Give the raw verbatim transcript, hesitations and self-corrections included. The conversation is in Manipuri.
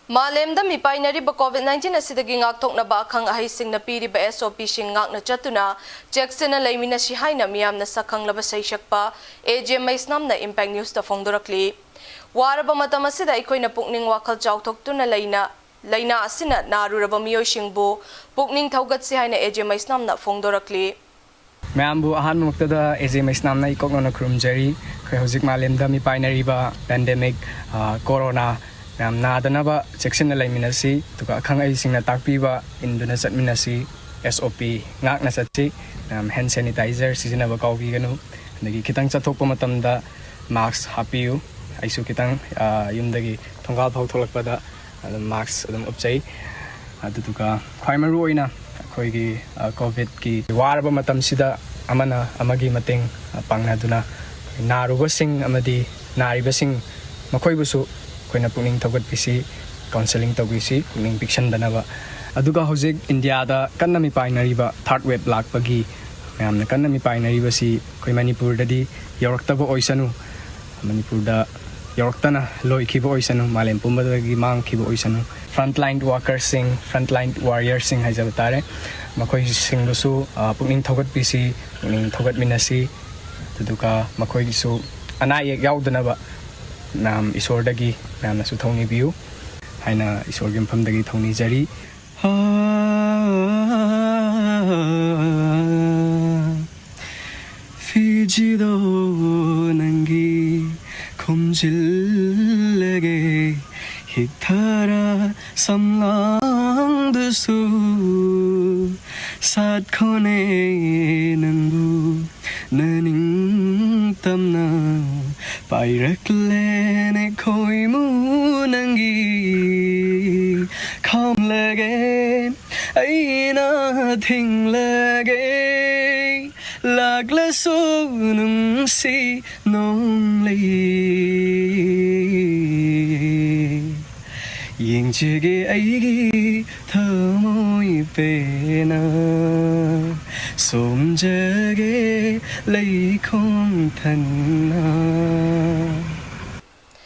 ꯃꯥꯂꯦꯝꯗ ꯃꯤꯄꯥꯏꯅꯔꯤꯕ COVID nineteen ꯑꯁꯤꯗꯒꯤ ꯉꯥꯛꯊꯣꯛꯅꯕ ꯑꯈꯪ ꯑꯍꯩꯁꯤꯡꯅ ꯄꯤꯔꯤꯕ SOPꯁꯤꯡ ꯉꯥꯛꯅ ꯆꯠꯇꯨꯅ ꯆꯦꯛꯁꯤꯟꯅ ꯂꯩꯃꯤꯟꯅꯁꯤ ꯍꯥꯏꯅ ꯃꯤꯌꯥꯝꯅ ꯁꯛꯈꯪꯂꯕ ꯁꯩꯁꯛꯄ AJ ꯃꯩꯁꯅꯥꯝꯅ Impact Newsꯇ ꯐꯣꯡꯗꯣꯔꯛꯂꯤ꯫ ꯋꯥꯔꯕ ꯃꯇꯝ ꯑꯁꯤꯗ ꯑꯩꯈꯣꯏꯅ ꯄꯨꯛꯅꯤꯡ ꯋꯥꯈꯜ ꯆꯥꯎꯊꯣꯛꯇꯨꯅ ꯂꯩꯅ, ꯂꯥꯏꯅꯥ ꯑꯁꯤꯅ ꯅꯥꯔꯨꯔꯕ ꯃꯤꯑꯣꯏꯁꯤꯡꯕꯨ ꯄꯨꯛꯅꯤꯡ ꯊꯧꯒꯠꯁꯤ ꯍꯥꯏꯅ AJ ꯃꯩꯁꯅꯥꯝꯅ ꯐꯣꯡꯗꯣꯔꯛꯂꯤ꯫ ꯃꯌꯥꯝꯕꯨ ꯑꯍꯥꯟꯕꯃꯛꯇꯗ AJ ꯃꯩꯁꯅꯥꯝꯅ ꯏꯀꯣꯛ ꯅꯧꯅ ꯈꯨꯔꯨꯝꯖꯔꯤ꯫ ꯑꯩꯈꯣꯏ ꯍꯧꯖꯤꯛ ꯃꯥꯂꯦꯝꯗ ꯃꯤꯄꯥꯏꯅꯔꯤꯕ pandemic, ꯑ, corona ꯃꯌꯥꯝ ꯅꯥꯗꯅꯕ ꯆꯦꯛꯁꯤꯟꯅ ꯂꯩꯃꯤꯟꯅꯁꯤ, ꯑꯗꯨꯒ ꯑꯈꯪ ꯑꯍꯩꯁꯤꯡꯅ ꯇꯥꯛꯄꯤꯕ ꯏꯟꯗꯨꯅ ꯆꯠꯃꯤꯟꯅꯁꯤ꯫ SOP ꯉꯥꯛꯅ ꯆꯠꯁꯤ꯫ ꯃꯌꯥꯝ hand sanitizer ꯁꯤꯖꯤꯟꯅꯕ ꯀꯥꯎꯕꯤꯒꯅꯨ꯫ ꯑꯗꯒꯤ ꯈꯤꯇꯪ ꯆꯠꯊꯣꯛꯄ ꯃꯇꯝꯗ mask ꯍꯥꯞꯄꯤꯌꯨ꯫ ꯑꯩꯁꯨ ꯈꯤꯇꯪ, ꯑ, ꯌꯨꯝꯗꯒꯤ ꯊꯣꯡꯒꯥꯜ ꯐꯥꯎ ꯊꯣꯛꯂꯛꯄꯗ ꯑꯗꯨꯝ mask ꯑꯗꯨꯝ ꯎꯞꯆꯩ꯫ ꯑꯗꯨꯗꯨꯒ ꯈ꯭ꯋꯥꯏ ꯃꯔꯨ ꯑꯣꯏꯅ ꯑꯩꯈꯣꯏꯒꯤ, ꯑ, COVIDꯀꯤ ꯋꯥꯔꯕ ꯃꯇꯝꯁꯤꯗ ꯑꯃꯅ ꯑꯃꯒꯤ ꯃꯇꯦꯡ, ꯑ, ꯄꯥꯡꯅꯗꯨꯅ ꯅꯥꯔꯨꯕꯁꯤꯡ ꯑꯃꯗꯤ ꯅꯥꯔꯤꯕꯁꯤꯡ ꯃꯈꯣꯏꯕꯨꯁꯨ ꯑꯩꯈꯣꯏꯅ ꯄꯨꯛꯅꯤꯡ ꯊꯧꯒꯠꯄꯤꯁꯤ, counselling ꯇꯧꯕꯤꯁꯤ, ꯄꯨꯛꯅꯤꯡ ꯄꯤꯛꯁꯟꯗꯅꯕ꯫ ꯑꯗꯨꯒ ꯍꯧꯖꯤꯛ ꯏꯟꯗꯤꯌꯥꯗ ꯀꯟꯅ ꯃꯤꯄꯥꯏꯅꯔꯤꯕ third wave ꯂꯥꯛꯄꯒꯤ ꯃꯌꯥꯝꯅ ꯀꯟꯅ ꯃꯤꯄꯥꯏꯅꯔꯤꯕꯁꯤ ꯑꯩꯈꯣꯏ ꯃꯅꯤꯄꯨꯔꯗꯗꯤ ꯌꯧꯔꯛꯇꯕ ꯑꯣꯏꯁꯅꯨ꯫ ꯃꯅꯤꯄꯨꯔꯗ ꯌꯧꯔꯛꯇꯅ ꯂꯣꯏꯈꯤꯕ ꯑꯣꯏꯁꯅꯨ, ꯃꯥꯂꯦꯝ ꯄꯨꯝꯕꯗꯒꯤ ꯃꯥꯡꯈꯤꯕ ꯑꯣꯏꯁꯅꯨ꯫ Frontline workerꯁꯤꯡ, frontline warriorꯁꯤꯡ ꯍꯥꯏꯖꯕ ꯇꯥꯔꯦ, ꯃꯈꯣꯏꯁꯤꯡꯗꯨꯁꯨ, ꯑ, ꯄꯨꯛꯅꯤꯡ ꯊꯧꯒꯠꯄꯤꯁꯤ, ꯄꯨꯛꯅꯤꯡ ꯊꯧꯒꯠꯃꯤꯟꯅꯁꯤ꯫ ꯑꯗꯨꯗꯨꯒ ꯃꯈꯣꯏꯒꯤꯁꯨ ꯑꯅꯥ ꯑꯌꯦꯛ ꯌꯥꯎꯗꯅꯕ ꯃꯌꯥꯝ ꯏꯁꯣꯔꯗꯒꯤ ꯃꯌꯥꯝꯅꯁꯨ ꯊꯧꯅꯤꯕꯤꯌꯨ ꯍꯥꯏꯅ ꯏꯁꯣꯔꯒꯤ ꯃꯐꯝꯗꯒꯤ ꯊꯧꯅꯤꯖꯔꯤ꯫ ꯐꯤꯖꯤꯗꯣ ꯅꯪꯒꯤ ꯈꯨꯝꯖꯤꯜꯂꯒꯦ, ꯍꯤꯛꯊꯔ ꯁꯝꯂꯥꯡꯗꯁꯨ ꯁꯥꯠꯈꯣꯅꯦ ꯅꯪꯕꯨ ꯅꯅꯤꯡꯇꯝꯅ ꯄꯥꯏꯔꯛꯂꯦꯅꯦ ꯈꯣꯏꯃꯨ ꯅꯪꯒꯤ ꯈꯥꯝꯂꯒꯦ ꯑꯩꯅ ꯊꯤꯡꯂꯒꯦ ꯂꯥꯛꯂꯁꯨ ꯅꯨꯡꯁꯤ ꯅꯣꯡꯂꯩ ꯌꯦꯡꯖꯒꯦ ꯑꯩꯒꯤ ꯊꯃꯣꯏ ꯄꯦꯟꯅ ꯁꯣꯝꯖꯒꯦ ꯂꯩꯈꯣꯝ ꯊꯟꯅ